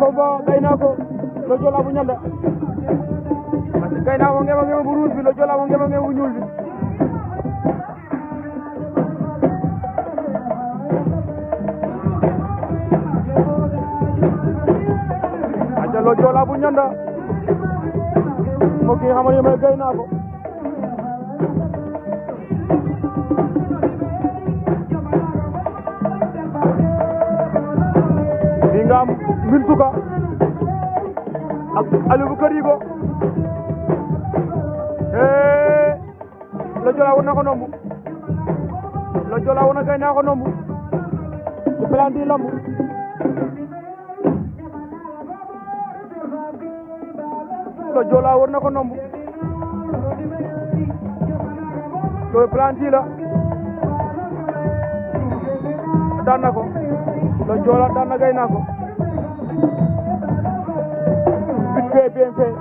combat Gaynako Lo Joola bu Ñanda Gaynako ngema bu rouge bi Lo Joola mo ngema bu ñuul bi aja Lo Joola bu Ñanda mo ki xamane may Gaynako ngam Mbintuka ak Aliou bu Karigo Lo Joola wona ko nombu Lo Joola wona Gaynako nombu ci planti lambu Lo Joola wona ko nombu to planti la daan na ko Lo Joola daan na Gaynako vite fait bien fait